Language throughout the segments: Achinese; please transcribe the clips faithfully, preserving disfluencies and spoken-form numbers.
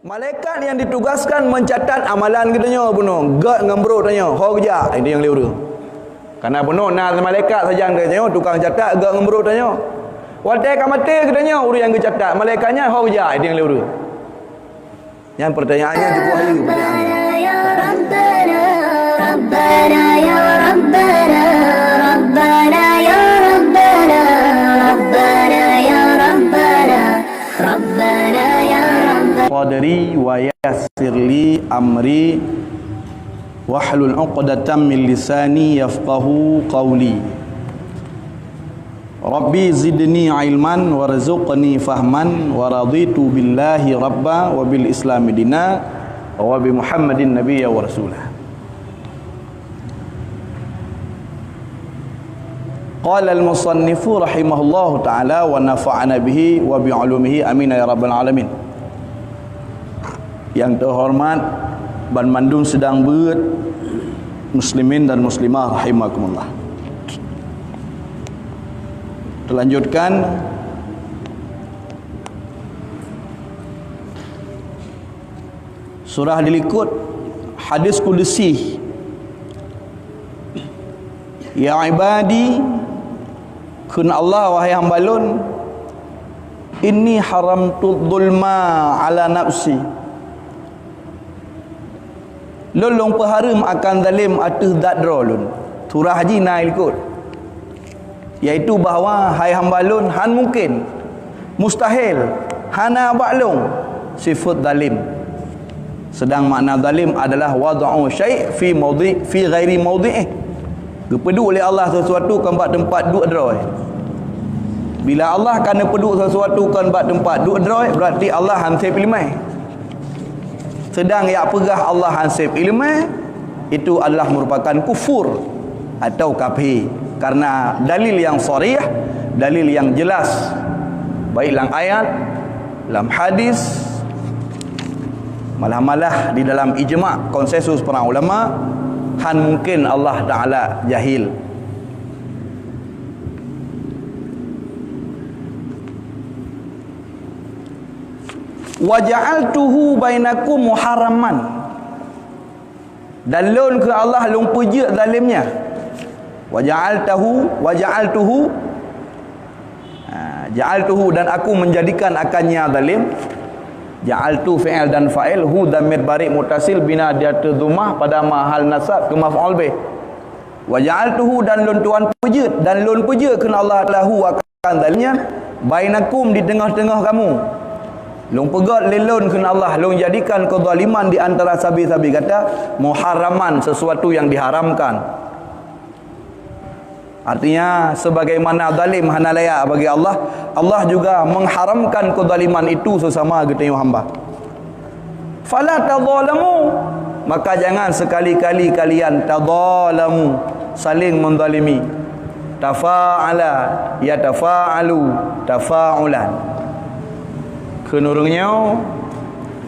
Malaikat nyang ditugaskan mencatat amalan geutanyoe bunoe, gét ngon brok tanyoe, ho geujak, itu nyang lé ureuëng. Karena bunoe na malaikat sajan geutanyoe, tukang catat gét ngon brok tanyoe. Watée ka maté geutanyoe, ureuëng nyang geucatat, malaikat nyan ho geujak, itu nyang lé ureuëng. Nyan pertanyaannya cukup hayeue pertanyaannya. Sadri wa yassir li amri wahlul 'uqdatam min lisani yafqahu qawli. Rabbi zidni ilman warzuqni fahman wa raditu billahi rabba wa bil islami dina wa bi Muhammadin nabiyya wa rasula. Qala al-musannifu rahimahullahu ta'ala wa nafa'ana bihi wa bi ulumihi, amin ya rabbal alamin. Yang terhormat banmandum sidang beuet, muslimin dan muslimah rahimakumullah. Terlanjutkan surah dilikot, hadis kudusi. Ya ibadi, kheun Allah, wahai hamba lôn, inni haramtu zulma ala nafsi. Lôn lôn peuhareuem akan zalim ateueh zat droe lôn. Surah jih na likot. Yaitu bahwa, hai hamba lôn, han mungken, mustahil, hana bak lôn sifeuet zalim. Sedang makna zalim adalah wad'u syai' fi maudhi', fi ghairi maudhi'ih. Geupeuduek lé Allah sesuatu kon bak teumpat duek droe. Bila Allah ka neupeuduek sesuatu kon bak teumpat duek droe, berarti Allah han sép ileumé. Sedang yak peugah Allah han sép ileumé, itu adalah merupakan kufur atau kafir. Karena dalil yang sharih, dalil yang jelas, baik lam ayat, lam hadis, malah-malah di dalam ijma', konsensus para ulama, han mungken Allah Ta'ala jahil. Wa ja'altuhu bainakum muharraman. Dan lôn keu Allah lôn peujeuet zalim nyan. Wa ja'altahu, wa ja'altuhu, ha, ja'altuhu, dan aku menjadikan akan nya zalim. Ja'altu fi'il dan fa'il, hu dhamir barik muttasil bina di ateueh dhammah pada mahal nasab keu maf'ul bih. Wa ja'altuhu, dan lôn tuan peujeuet, dan lôn peujeuet kheun Allah lahu akan zalim nyan, bainakum, di teungoh-teungoh kamu. Lôn peugét lé lôn kheun Allah, lôn jadikan keuzaliman di antara sabe-sabe gata muharraman, sesuatu yang diharamkan. Artinya, sebagaimana zalim hana layak bagi Allah, Allah juga mengharamkan keuzaliman itu sesama geutanyoe hamba. Fala tadzalamu, maka jangan sekali-kali kalian tadzalamu, saling menzalimi. Tafa'ala, yatafa'alu, tafa'ulan. Kheun ureuëng nyoe,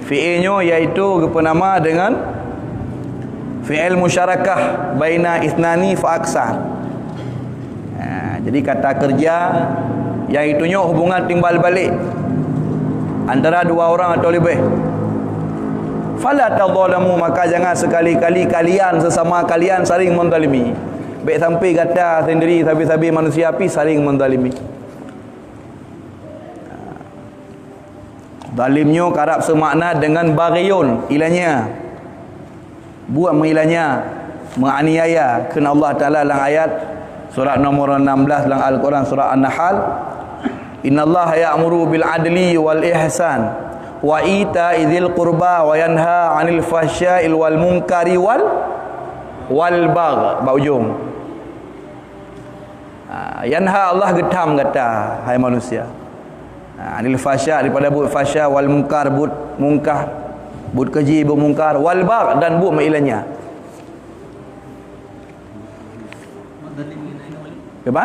fi'il nyoe yaitu geupeunama deungon fi'il musyarakah baina isnani fa aksar. Ha, jadi kata kerja, yaitu nyoe hubungan timbal balik antara dua orang atau lebih. Fala tadzalamu, maka jangan sekali-kali kalian sesama kalian saling menzalimi. Bék sampai gata sendiri sabe-sabe manusia pih saling menzalimi. Zalim nyoe karab seumakna deungon baghiyun, ilanya. Buet meuilanya, meuaniaya. Kheun Allah Taala lam ayat surat nomor enam belas lam Al-Quran, surat An-Nahl, "Innallaha ya'muru bil adli wal ihsan wa ita'i dzil qurba wa yanha 'anil fahsya'i wal munkari wal, wal bagh." Bak ujong. Ha, yanha, Allah geutham gata, hai manusia. Ha, 'anil fahsya, daripada buet fahsya, wal munkar, buet mungkar, buet keji, buet mungkar, wal bagh, dan buet meuilanya. Apa?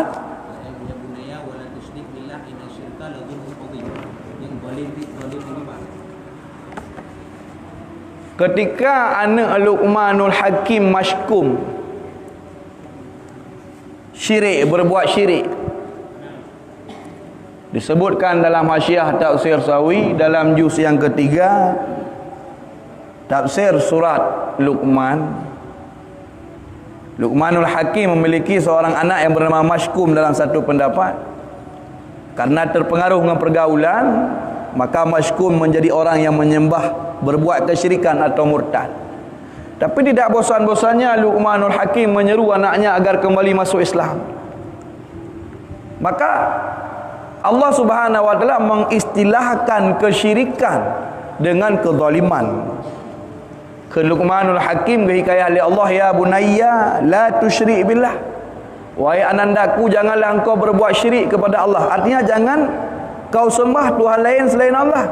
Ketika aneuk Luqmanul Hakim masykum, syirik, berbuat syirik. Disebutkan dalam Hasyiah Tafsir Sawi dalam juz yang ketiga, Tafsir surat Luqman. Luqmanul Hakim memiliki seorang anak yang bernama Masykum dalam satu pendapat. Karena terpengaruh dengan pergaulan, maka Masykum menjadi orang yang menyembah, berbuat kesyirikan atau murtad. Tapi tidak bosan-bosannya Luqmanul Hakim menyeru anaknya agar kembali masuk Islam. Maka Allah Subhanahu wa Taala mengistilahkan kesyirikan dengan kezaliman. Kheun Luqmanul Hakim geuhikayah lé Allah, "Ya bunayya, la tusyrik billah." Wahai anandaku, janganlah engkau berbuat syirik kepada Allah. Artinya, jangan kau sembah tuhan lain selain Allah.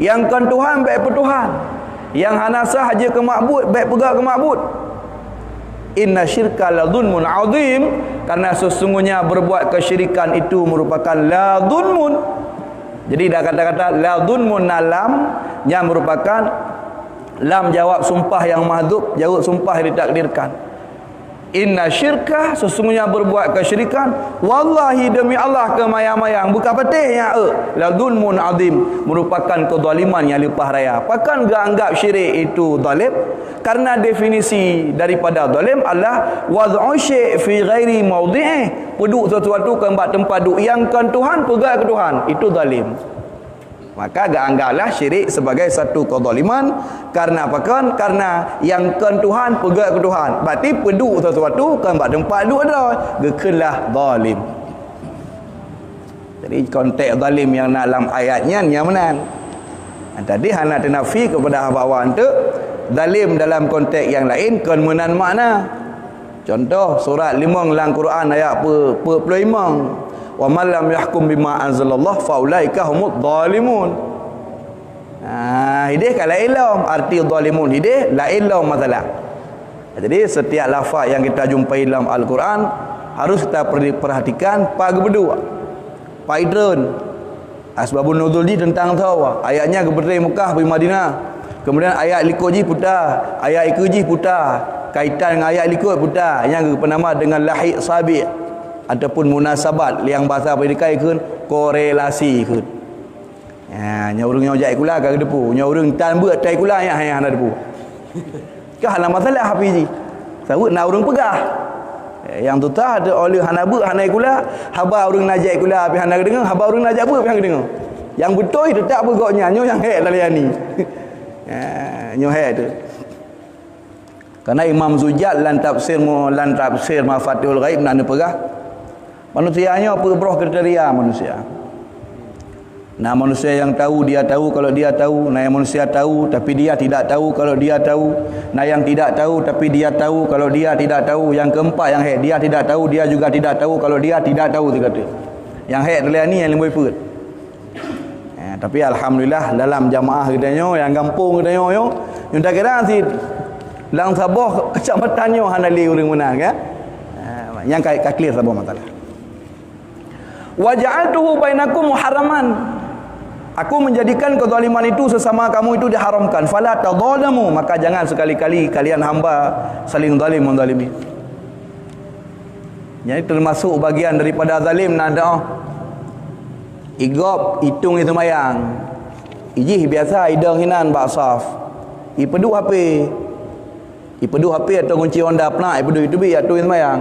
Nyang kon Tuhan, bék peutuhan. Nyang hana sah jeuet keu makbud, bék peugah keu makbud. "Inna syirka la zulmun azim," karena sesungguhnya berbuat kesyirikan itu merupakan la zulmun. Jadi, dah kata-kata la zulmun na lam, nyan merupakan lam jawab sumpah yang mahdzuf, jawab sumpah yang ditakdirkan. "Inna syirka," sesungguhnya berbuat kesyirikan, "wallahi," demi Allah, "keumayang-mayang," bukan patéh nyan, eh, "la zulmun azim," merupakan kezaliman yang leupah raya. Pakon geuanggap syirik itu zalim? Karena definisi daripada zalim adalah wad'u syai' fi ghairi maudhi'ih, peuduek sesuatu keu bak teumpat duek nyang kon Tuhan, peugah keu Tuhan, itu zalim. Maka geuanggaplah syirik sebagai satu kezaliman. Karena apa kon? Karena nyang kon Tuhan peugah keu Tuhan. Berarti peuduek sesuatu kon bak teumpat duek droe, geukheunlah zalim. Jadi konteks zalim nyang na lam ayat nyan nyang meunan. Tadi hana teunafi kepada haba Allah tu, zalim dalam konteks nyang laén kon meunan makna. Contoh, surat limong lam Quran ayat pe-, peuet ploh limong, "Wa man lam yahkum bima anzalallah fa ulaika humuz zalimun." Ha, ideh ka laén lom, arti zalimun ideh laén lom masalah. Jadi, setiap lafaz yang kita jumpai dalam Al-Quran harus kita per-, perhatikan, pat geupeuduek, pat jitreun. Asbabun nuzul jih teuntang soe? Ayat nyan geupeutré Mekah pi Madinah. Kemudian ayat likot jih peue ta, ayat ikeue jih peue ta, kaitan ngon ayat likot peue ta, nyang geupeunama dengan lahiq sabiq ataupun munasabat, nyang basa pendidikan kheun korelasi kheun. Ha, nyoe ureueng nyoe jak sikula ka geuteupeue, nyoe ureueng tan beuet tai sikula nyang hana teupeue. Ka hana masalah api jih. Sabab na ureueng peugah. Eh, nyang tutoe ada oleh hana beuet, hana sikula, haba ureueng na jak sikula api hana geudeungoe, haba ureueng na jak beuet api hana geudeungoe. Nyang beutôi teutap beuet gobnyan, nyoe nyang hék talayani. Eh, nyoe hék tu. Karena Imam Zujjaj lam tafsir mu-, lam tafsir Mafatihul Ghaib na neupeugah, manusia nyoe peubroh kriteria manusia. Na manusia yang tahu, dia tahu kalau dia tahu. Na yang manusia tahu, tapi dia tidak tahu kalau dia tahu. Na yang tidak tahu, tapi dia tahu kalau dia tidak tahu. Yang keempat yang hék, dia tidak tahu, dia juga tidak tahu kalau dia tidak tahu, sikata. Yang hék teulayani nyang leumboi peuet. Eh, tapi alhamdulillah, dalam jamaah geutanyoe, nyang gampông geutanyoe nyoe, nyang takira si lam saboh kecamatan nyoe hana lé ureueng meunan, kan? Eh, nyang ka, ka clear saboh masalah. "Wa ja'altuhu bainakum muharraman." Aku menjadikan kezaliman itu sesama kamu itu diharamkan. "Fala tadzalamu," maka jangan sekali-kali kalian hamba saling zalim menzalimi. Jadi termasuk bagian daripada zalim na doa. Igob itong i seumayang. Ijih biasa idong hinan bak saf. Ipeuduek H P. Ipeuduek H P atau kunci Honda peunak, ipeuduek iteubiet atong i seumayang.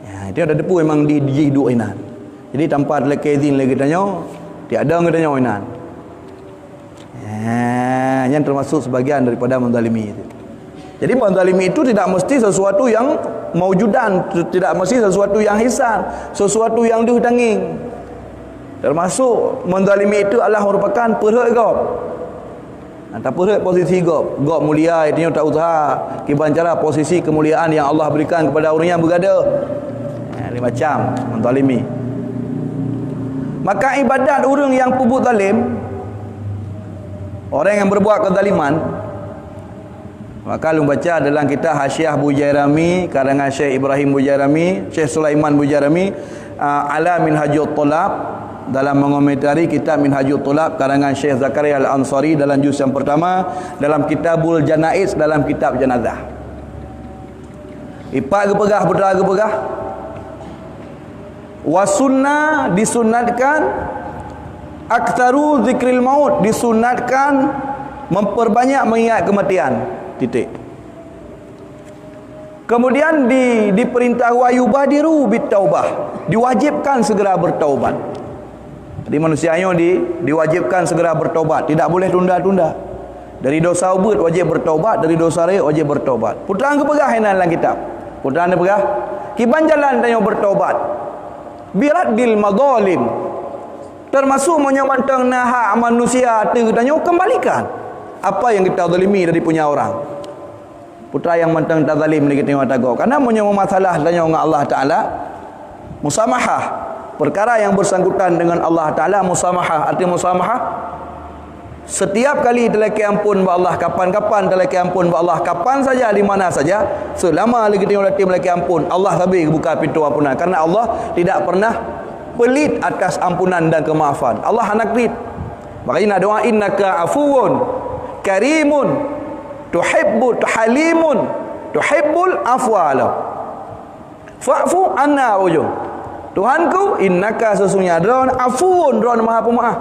Ya, itu ada depu memang di, di duek inan. Jadi tanpa terlekeh izin lagi tanyoe, tiada ngeue tanyoe inan. Ya, yang termasuk sebagian daripada menzalimi itu. Jadi menzalimi itu tidak mesti sesuatu yang maujudan, tidak mesti sesuatu yang hisan, sesuatu yang deuh tangieng. Termasuk menzalimi itu adalah merupakan peurhot gob. Nah, tapeurhot posisi gob. Gob mulia, itu nyoe tak usaha kiban cara posisi kemuliaan yang Allah berikan kepada orang yang beugada. Nah, ini macam menzalimi. Maka ibadat ureueng yang peubuet zalim, orang yang berbuat kezaliman, maka lôn baca dalam kitab Hasyiah Bujairami, karangan Syekh Ibrahim Bujairami, Syekh Sulaiman Bujairami, ah, ala Minhajut Thulab, dalam mengomentari kitab Minhajut Thulab karangan Syekh Zakaria Al-Ansari dalam juz yang pertama, dalam Kitabul Janaiz, dalam kitab jenazah. Ipat geupeugah, putra geupeugah, wa sunnah, disunatkan, aktsaru dzikril maut, disunatkan Memperbanyak mengingat kematian. Titik. Kemudian di, diperintah, "Wa yubadiru bit taubah." Diwajibkan segera bertaubat. Jadi manusia nyoe di, diwajibkan segera bertaubat, tidak boleh tunda-tunda. Dari dosa ubeut wajib bertaubat, dari dosa rayeuk wajib bertaubat. Putra geupeugah inan lam kitab. Putra geupeugah, kiban jalan tanyoe bertaubat. Biraddil madhalim. Termasuk meunyoe mantong na hak manusia ateueh tanyoe, kembalikan apa yang kita zalimi dari punya orang. Putra nyang mantong tazalim lé geutanyoe ata gob. Karena meunyoe masalah tanyoe ngon Allah Taala, musamahah. Perkara yang bersangkutan dengan Allah Taala, musamahah. Arti musamahah, setiap kali talakée ampôn bak Allah, kapan-kapan talakée ampôn bak Allah, kapan saja, di mana saja, selama lé geutanyoe latém lakée ampôn, Allah sabe geubuka pintoe ampunan. Karena Allah tidak pernah pelit atas ampunan dan kemaafan. Allah hana kriet. Makanya nak doa, "Innaka afuwun karimun, tuhibbu, halimun, tuhibbul afwa." Fa'fu anna, ujong. "Tuhanku, innaka, sesungguhnya Droen, afuwun, Droen maha peumaáh.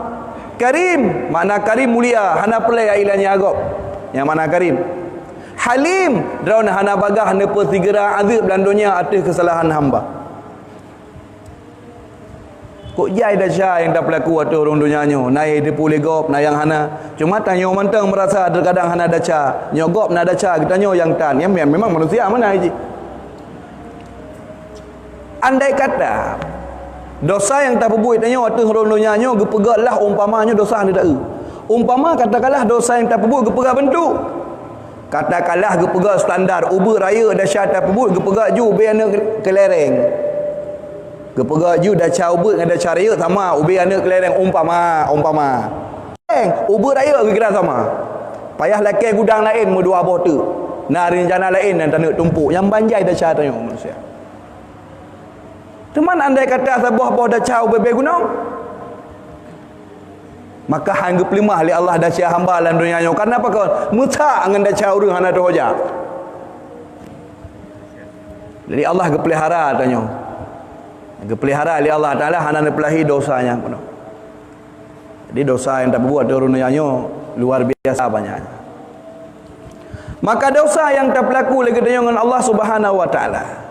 Karim, makna karim mulia, hana peureulée iéleumé gob. Nyang makna karim. Halim, Droen hana bagaih neupeusigera azeueb lam donya ateueh keusalahan hamba." Kok jai desya nyang tapeulaku ateueh ureuëng donya nyoe, na nyang teupeue lé gob, na nyang hana. Cuma tanyoe mantong meurasa teukadang hana desya. Nyoe gob na desya, geutanyoe nyang tan. Nyan memang manusia meunan jih. Andai kata dosa nyang tapeubuet tanyoe ateueh ureuëng donya nyoe geupeugah lah umpama nyoe dosa nyang teueu. Umpama katakanlah dosa nyang tapeubuet geupeugah beuntuk. Katakanlah geupeugah standar, ubeut rayeuk desya tapeubuet geupeugah ju ubé aneuëk keulereng. Geupeugah ju desya ubeut ngon desya rayeuk sama, ubé aneuëk keulereng, umpama, umpama. Ubeut rayeuk geukira sama. Payah lakée gudang laén meudua boh teuk. Na reuncana laén nyang taneuk tumpôk, nyang ban jai desya tanyoe manusia. Teuma andai kata saboh boh desya ubé-bé gunong, maka han geupeuleumah lé Allah desya hamba lam donya nyoe. Karena apa kon? Meusak ngon desya ureuëng hana teuhoja. Jadi Allah geupeulihara tanyoe. Geupeulihara lé Allah Taala hana neupeulahi dosa nyang keunoe. Jadi dosa nyang tapeubuet di ureuëng donya nyoe luar biasa banyaknya. Maka dosa nyang tapeulaku lé geutanyoe ngon Allah Subhanahu wa Taala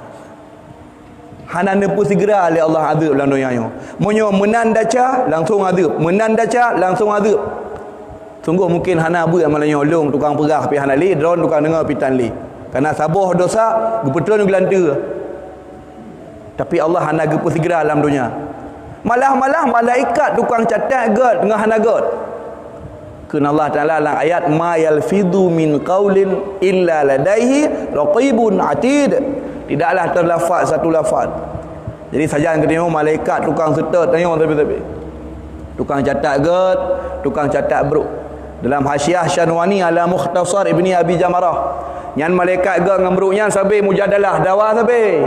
hana neupeusigera lé Allah azeueb lam donya nyoe. Meunyoe meunan desya, langsong azeueb. Meunan desya, langsong azeueb. Sunggoh mungken hana beuet malam nyoe, lôn tukang peugah pih hana lé, droen tukang deungoe pih tan lé. Karena saboh dosa geupeutreun geulanteue. Tapi Allah hana geupeusigera lam donya. Malah-malah malaikat tukang catat gét ngon hana gét. Kheun Allah Taala lam ayat, "Ma yalfidhu min qaulin illa ladaihi raqibun atid." Tidaklah terlafaz satu lafaz. Jadi sajan geutanyoe malaikat tukang seutôt tanyoe sabe-sabe. Tukang catat gét, tukang catat brôk. Dalam Hasyiah Syanwani ala Mukhtasar Ibni Abi Jamarah, nyan malaikat gét ngon brôk nyan sabe mujadalah, dawa sabe.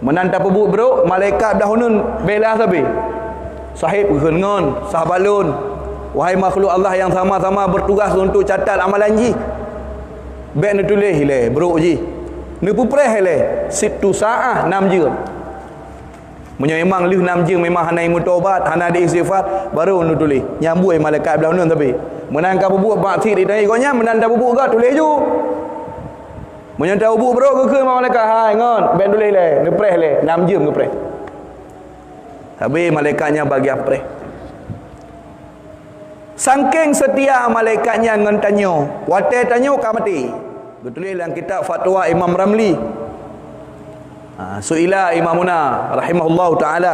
Meunan tapeubuet brôk, malaikat blah uneuen bela sabe. Sahib kheun ngon, sahabat lôn, wahai makhluk Allah nyang sama-sama bertugas untuk catat amalan jih, bék neutuléh ilée brôk jih. Neupeupreh ilée sittu sa'ah, nam jeuem. Meunyoe memang lheueh nam jeuem memang hana meutobat, hana di istighfar, baru neutuléh. Nyambui malaikat blah uneuen sabe. Meunan ka peubuet maksiat di tanyoe gobnyan, meunan tapeubuet gét tuléh ju. Meunyoe tapeubuet brôk geukheun bak malaikat, "Hai ngon, bék tuléh ilée, neupreh ilée, nam jeuem neupreh." Sabe malaikat nyan bagian preh. Sangkeng seutia malaikat nyan ngon tanyoe, watée tanyoe ka maté. Geutuléh lam kitab Fatwa Imam Ramli. Ha, su'ila Imamuna rahimahullahu taala,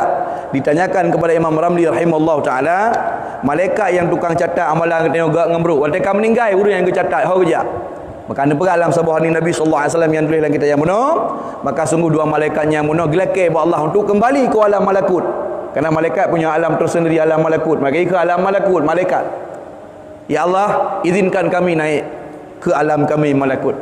ditanyakan kepada Imam Ramli rahimahullahu taala, malaikat nyang tukang catat amalan geutanyoe gét ngon brôk, watée ka meuninggai ureuëng nyang geucatat, ho geujak. Maka neupeugah lam saboh hadis Nabi sallallahu alaihi wasallam nyang tuléh lam kitab nyang bunoe, maka sungguh dua malaikat nyang bunoe geulakée bak Allah untuk kembali ke alam malakut. Karena malaikat punya alam tersendiri, alam malakut. Maka ke alam malakut, malaikat, "Ya Allah, izinkan kami naik ke alam kami malakut.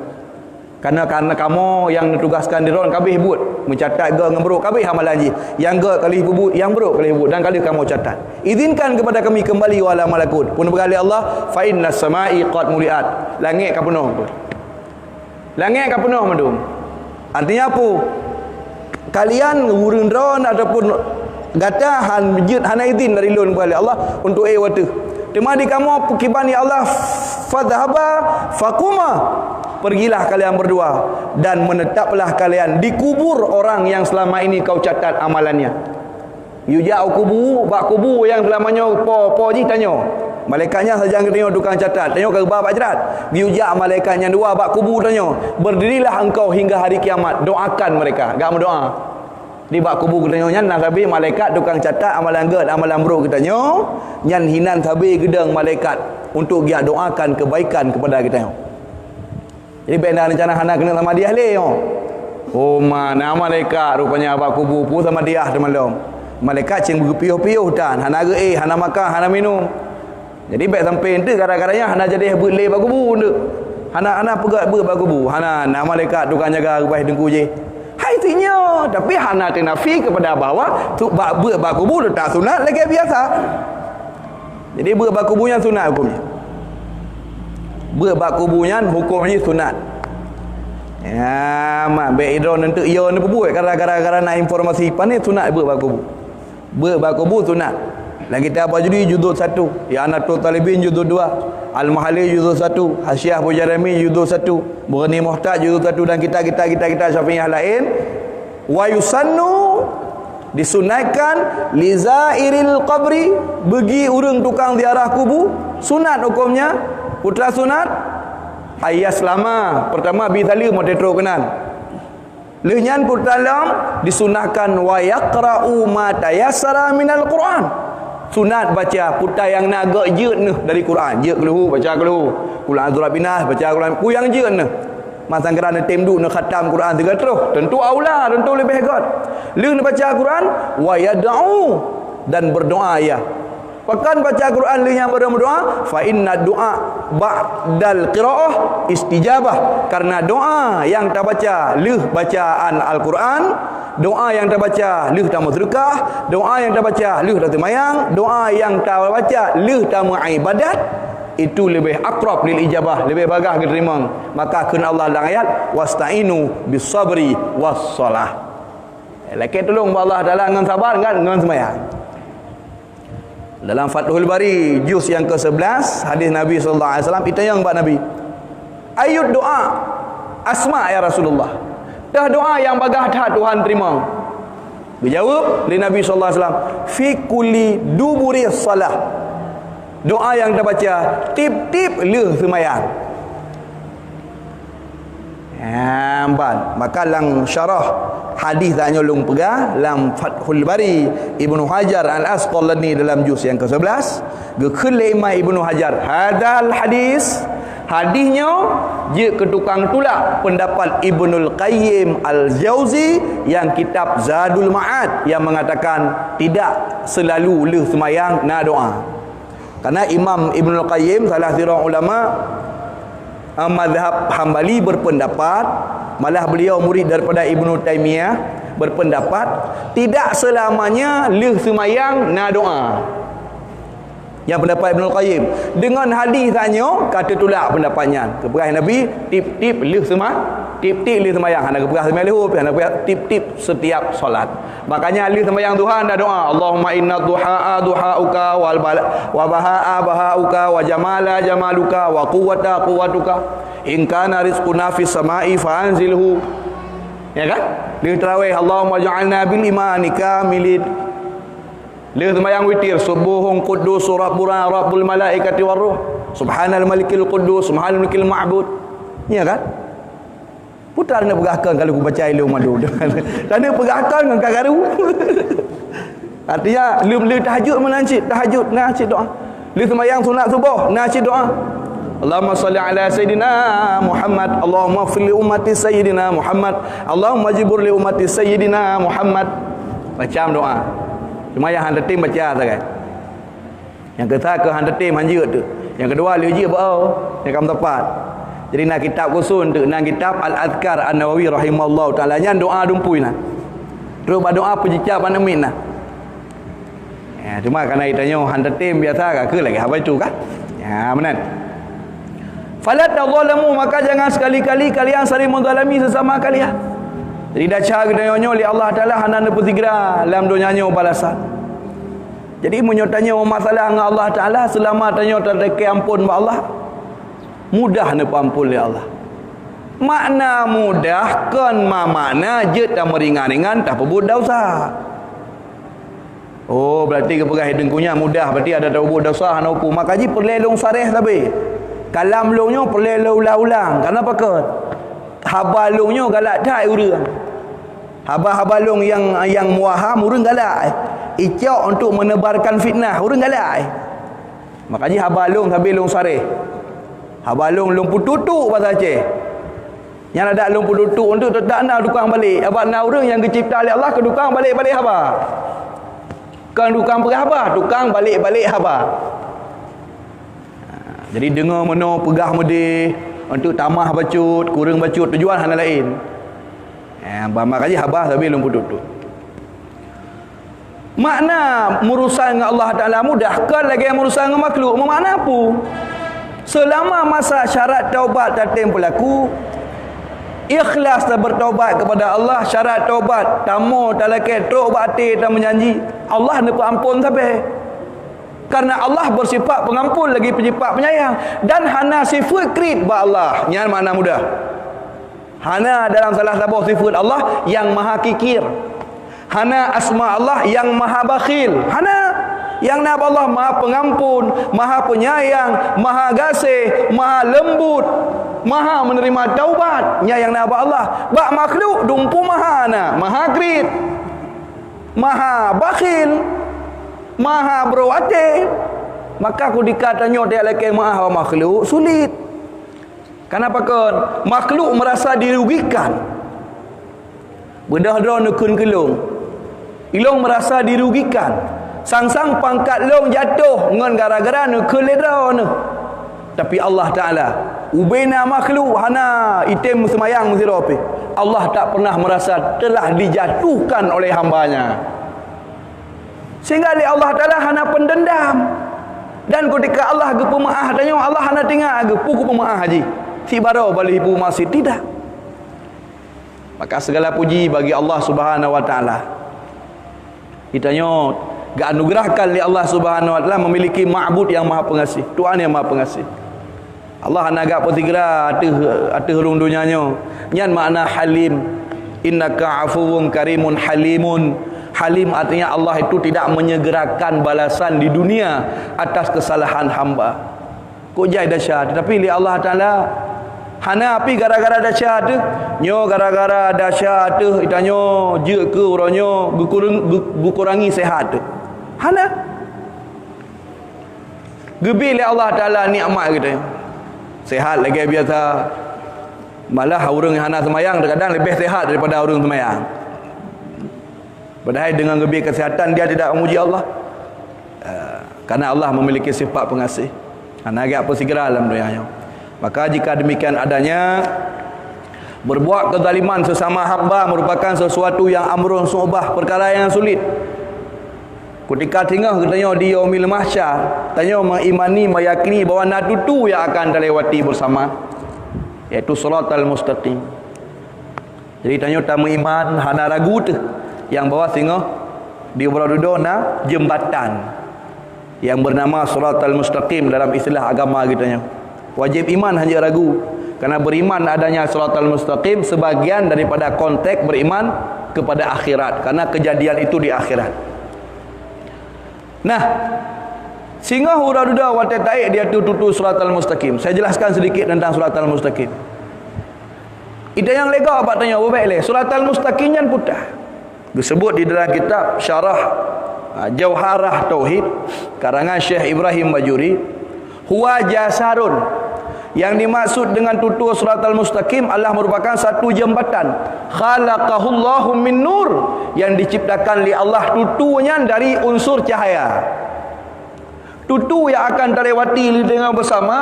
Karena, karena kamoe nyang neutugaskan di droen ka abéh buet, meucatat gét ngon brôk ka abéh amalan jih. Nyang gét ka lheueh peubuet, nyang brôk ka lheueh peubuet, dan ka lheueh kamoe catat. Izinkan kepada kami kembali wa alam malakut." Pun peugah lé Allah, "Fa inna samai qad muliat." Langét ka peunoh. Langét ka peunoh mandum. Artinya apa? Kalian ureuëng droen ataupun gata han jeuet hana izin dari lôn, peugah lé Allah, untuk ék u ateueh. Teuma di kamoe peukiban, ya Allah, Fadhhaba faquma, pergilah kalian berdua dan menetaplah kalian di kubur orang yang selama ini kau catat amalannya. Geuyue jak u kubu, bak kubu nyang seulama nyoe po, po jih tanyoe. Malaikat nyan sajan geutanyoe tukang catat, tanyoe ka geuba bak jrat. Geuyue jak malaikat nyang dua bak kubu tanyoe, "Berdirilah engkau hingga hari kiamat, doakan mereka." Gak meudoa. Di bak kubu geutanyoe nyan na sabe malaikat tukang catat amalan gét, amalan brok geutanyoe, nyan hinan sabe geudong malaikat untuk geujak doakan kebaikan kepada geutanyoe. Jadi, bèk na rencana hana keuneuk samadiah lé nyoe. Oh, ma, na malaikat rupanya bak kubu peue samadiah teuma lom. Malaikat céng geupiôh-piôh tan, hana geuéh, hana makan, hana minum. Jadi, bèk sampai eunteuk gara-gara nyan hana jadi beuet lé bak kubu eunteuk. Hana, hana peugah beuet bak kubu. Hana, na malaikat tukang jaga geubaih teungku jih. Hai si nyoe, tapi hana teunafi kepada bahwa tu bak beuet bak kubu teutap sunat lagèe biasa. Jadi, beuet bak kubu nyan sunat huköm jih. Beuet bak kubu nyan huköm jih sunat. Ya, mak, bèk idroe neunteuk yo neupeubuet gara-gara, gara na informasi pané sunat beuet bak kubu. Beuet bak kubu sunat. Lam kitab Bajuri juzuk satu, I'anatul Talibin juzuk dua, Al-Mahalli juzuk satu, Hasyiah Bujairami juzuk satu, Mughni Muhtaj juzuk satu dan kitab, kitab, kitab, kitab Syafi'iyah laén. Wa yusannu, disunatkan, li zairil qabri, bagi ureuëng tukang ziarah kubu, sunat hukömnya, putra sunat, ayas lama, pertama bi saleuem watèe trok keunan. Lheueh nyan putra lom disunahkan wa yaqra'u ma tayassara minal Qur'an. Sunat baca putra nyang na gét jeuet neuh dari Quran. Jeuet keuluhu, baca keuluhu. Qul a'udzu birabbin nas, baca Quran. Peue nyang jeuet neuh. Masa geura neutem duek neukhatam Quran sigoe troh, tentu aula, tentu leubeh gét. Lheueh neubaca Quran, wa yad'u, dan berdoa ia. Pakon baca Quran lheueh nyan baru meudoa? Fa inna du'a ba'dal qiraah istijabah. Karena doa nyang tabaca lheueh bacaan Al-Quran, doa nyang tabaca lheueh tameuseudeukah, doa nyang tabaca lheueh taseumayang, doa nyang tabaca lheueh tameuibadat, itu leubeh aqrab lil ijabah, leubeh bagah geuteurimong. Maka kheun Allah lam ayat, "Wasta'inu bis sabri was shalah." Lakèe tulông bak Allah Taala ngon sabar, ngon, ngon seumayang. Dalam Fathul Bari, juz nyang ke sebelas, hadis Nabi sallallahu alaihi wasallam, itanyong bak Nabi, "Ayyud du'a asma ya Rasulullah?" Toh doa nyang bagah that Tuhan teurimong? Geujaweueb lé Nabi sallallahu alaihi wasallam, "Fi kulli duburi shalah." Doa nyang tabaca tiep-tiep lheueh seumayang. Empat. Maka lam syarah hadis tanyoe lôn peugah lam Fathul Bari, Ibnu Hajar Al-Asqalani dalam juz nyang ke sebelas, geukheun lé Imam Ibnu Hajar, hadal hadis, hadis nyoe jeuet keu tukang tulak pendapat Ibnul Qayyim Al-Jauzi nyang kitab Zadul Ma'ad nyang mengatakan tidak selalu lheueh seumayang na doa. Karena Imam Ibnul Qayyim, salah sidroe ulama, eh, mazhab Hambali, berpendapat, malah beliau murid daripada Ibnu Taimiyah, berpendapat tidak selamanya lheueh seumayang na doa. Nyang pendapat Ibnul Qayyim. Deungon hadis tanyoe ka teutulak pendapat nyan. Geupeugah Nabi, tiep-tiep lheueh seuma-, tiep-tiep lheueh seumayang. Hana geupeugah seumayang leuhô, hana geupeugah tiep-tiep setiap salat. Makanya lheueh seumayang duha na doa, "Allahumma inna duhaa duhauka wal bala-, wa bahaa bahauka wa jamala jamaluka wa quwwata quwwatuka. In kana rizquna fis sama'i fa anzilhu." Ya kan? Lheueh tarawih, "Allahumma ja'alna bil imani kamilin." Lheueh seumayang witir, "Subuhun quddus rabbuna rabbul malaikati war ruh. Subhanal malikil quddus, subhanal malikil ma'bud." Ya kan? Putra na peugah kon kalau kubaca ilmu madu. Tadi peugah kon ngon ka karu. Artinya, lheueh, lheueh tahajud meunan cit, tahajud na cit doa. Lheueh seumayang sunat suboh na cit doa. Allahumma salli ala Sayyidina Muhammad. Allahumma fil ummati Sayyidina Muhammad. Allahumma jibur li ummati Sayyidina Muhammad. Macam doa. Cuma nyang hana tem baca sagai. Nyang keusa keu hana tem hanjeuet tu. Nyang keudua lheueh jeuet beu-o, nyang ka meutepat. Jadi na kitab khusus tu, na kitab Al-Azkar An-Nawawi rahimahullahu taala, nyan doa dumpui na. Terus bak doa peucicab aneuk miet na. Ya, cuma karena geutanyoe hana tem biasa ka keu lagèe haba itu kan. Ya, meunan. Fala tadzalamu, maka jangan sekali-kali kalian saling menzalimi sesama kalian. Jadi desya geutanyoe nyoe lé Allah Taala hana neupeusigra lam donya nyoe balasan. Jadi, meunyoe tanyoe masalah ngon Allah Taala, seulama tanyoe tateukée amphon bak Allah, Mudah neupeuamphon lé Allah. Makna mudah kon ma-, makna jeuet tameuringan-ringan tapeubuet desya. Oh, berarti geupeugah hideung kunyah mudah, berarti ada tapeubuet desya hana huköm. Maka jih peureulée lôn sareh sabe. Kalam lôn nyoe peureulée lôn ulang-ulang. Kenapa kon? Haba lôn nyoe galak that ureuëng. Haba-haba lôn nyang, nyang muaham ureuëng galak. Icok untuk menebarkan fitnah ureuëng galak. Maka jih haba lôn sabe lôn sareh. Haba lôn, lôn peututuk basa Aceh. Nyan adak lôn peututuk untuk teutap na tukang balek. Sabab na ureuëng nyang geucipta lé Allah keu tukang balek-balek haba. Kon tukang peugah haba, tukang balek-balek haba. Ha, jadi deungoe meunoe peugah meudeh untuk tamah bacut, kureueng bacut, tujuan hana laén. Eh, ba-, maka jih haba sabe lôn peututuk. Makna meurusan ngon Allah Taala mudah, kon lagée meurusan ngon makhluk. Meumakna peue? Seulama masa syarat taubat tatem peulaku, ikhlas tabeurtaubat keupada Allah, syarat taubat tamoe talakée trok bak até tameujanji, Allah neupeuamphon sabe. Karena Allah beusifat peungamphon lagi beusifat peunyayang dan hana sifeuet kriet bak Allah. Nyan makna mudah. Hana dalam salah saboh sifeuet Allah nyang maha kikir. Hana asma Allah nyang maha bakhil. Hana. Nyang na bak Allah maha peungamphon, maha peunyayang, maha gaséh, maha leumbut, maha meuneurima taubat. Nyan nyang na bak Allah. Bak makhluk dumpu maha na, maha kriet, maha bakhil, maha brok até. Maka keutika tanyoe talakée meuáh bak makhluk sulit. Kenapa kon? Makhluk merasa dirugikan. Beudôh droe neukheun keu lôn. Ilôn merasa dirugikan. Sang-sang pangkat lôn jatoh ngon gara-gara neukheun lé droeneuh. Tapi Allah Taala, ubena makhluk hana item seumayang meusidroe pih, Allah tak pernah merasa telah dijatuhkan oleh hamba-Nya. Sehingga lé Allah Taala hana peundendam. Dan ketika Allah geupeumeuáh tanyoe, Allah hana teuingat geupeue geupeumeuáh jih. Sibaroe balik ibu masjid, tidak. Maka segala puji bagi Allah Subhanahu wa Taala. Geutanyoe geuanugerahkan lé Allah Subhanahu wa Taala memiliki Ma'bud yang Maha Pengasih, Tuhan yang Maha Pengasih. Allah hana agak peusigra ateueh, ateueh ureuëng donya nyoe. Nyan makna Halim. Innaka afuwun karimun halimun. Halim artinya Allah itu tidak menyegerakan balasan di dunia atas kesalahan hamba. Kok jai desya, tetapi lé Allah Taala hana pi gara-gara desya teuh. Nyoe gara-gara desya teuh, geutanyoe jeuet keu uroe nyoe geukurang-, geu-, geukurangi sehat teuh. Hana. Geubri lé Allah Taala nikmat geutanyoe. Sehat lagée biasa. Malah ureuëng nyang hana seumayang terkadang leubeh sehat daripada ureuëng seumayang. Padahai dengan geubri kesehatan dia tidak memuji Allah. Eh, karena Allah memiliki sifat pengasih. Hana agak peusigra lam dunia nyoe. Maka jika demikian adanya, berbuat kezaliman sesama hamba merupakan sesuatu yang amrun su'bah, perkara yang sulit. Ketika singoh geutanyoe di Yaumil Mahsyar, tanyoe mengimani, meyakini bahwa na tutu yang akan talewati bersama, yaitu siratal mustaqim. Jadi tanyoe tameuiman hana ragu teuh nyang bahwa singoh di uroe dudoe na jembatan yang bernama siratal mustaqim dalam istilah agama geutanyoe. Wajib iman hana ragu. Karena beriman adanya siratal mustaqim sebagian daripada konteks beriman kepada akhirat. Karena kejadian itu di akhirat. Nah, singoh uroe dudoe watée taék di ateueh tutu siratal mustaqim. Saya jelaskan sedikit tentang siratal mustaqim. Ida nyang lega bak tanyoe bubek lé. Siratal mustaqim nyan peue teuh? Disebut di dalam kitab Syarah, ha, Jauharah Tauhid karangan Syekh Ibrahim Bajuri, huwa jasarun. Yang dimaksud dengan tutu siratal mustaqim adalah merupakan satu jembatan. Khalaqahullahu min nur, yang diciptakan lé Allah tutu nyan dari unsur cahaya. Tutu yang akan talewati lé tanyoe bersama